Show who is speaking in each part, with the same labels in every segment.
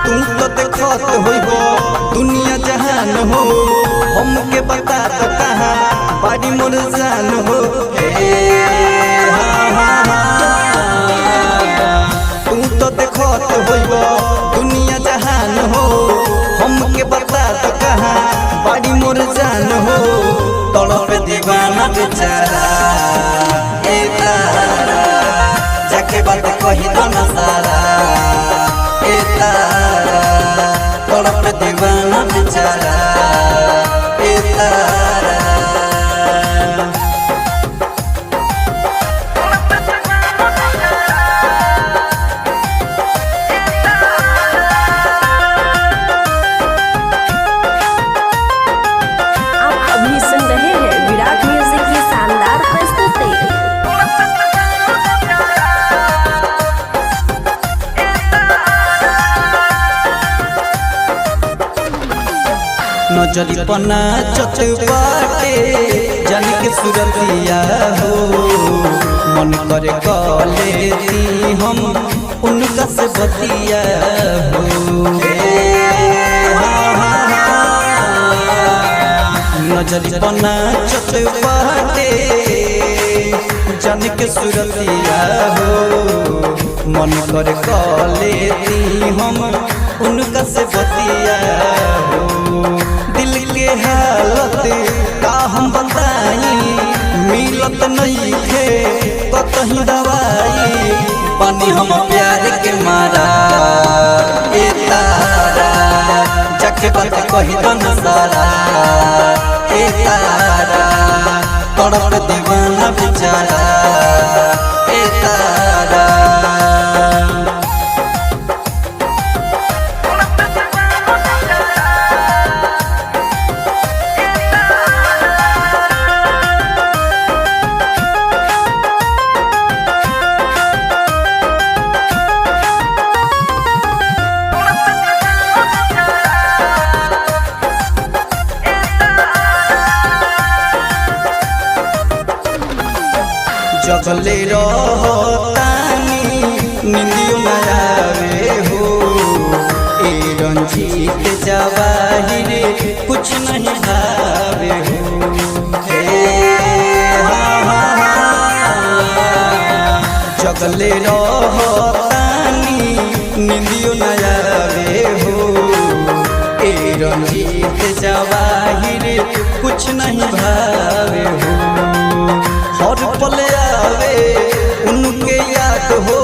Speaker 1: तू तो देखत होइब दुनिया जहान हो, हमके बता तो कहाँ बाड़ी मोर जान हो। हे हाँ हाँ हाँ। तू तो देखत होइब दुनिया जहान हो, हमके बता तो कहाँ बाड़ी मोर जान हो। तड़प दीवाना बेचारा ए तारा, जाके बात कही दो ना सारा ए तारा, तड़प दीवाना बेचारा ए तारा।
Speaker 2: आप अभी सुन रहे हैं विराट म्यूजिक की शानदार प्रस्तुति।
Speaker 1: नजरी पना चत बाटे जान के सुरतिया हो, मन करे कले दी हम उनका से बतिया हो। हे हाँ हाँ हाँ। नजरी पना चत बाटे जान के सुरतिया हो, मन करे कले दी हम उनका से बतिया हो। दिल के हालत का हम बताई, मिलत नहीं थे कतही दवाई, पानी हम प्यार के मारा ए तारा, जाके बात कही तो न सारा ए तारा, तड़प दीवाना बेचारा ए तारा। जगले रहतानी निंदियो न आवे हो, ए रंजीत जवाहिर कुछ नहीं भावे हो। हे हाँ हाँ हाँ। जगले रहतानी निंदियो न आवे हो, ए रंजीत जवाहिर कुछ नहीं भावे हो। हर पल आवे उनके याद हो,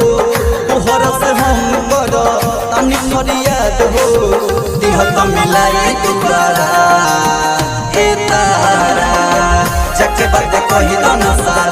Speaker 1: तोहर से हम कर तनी फरियाद हो। दिहत मिलाई दोबारा ए तारा, जाके बात कही दो न सारा।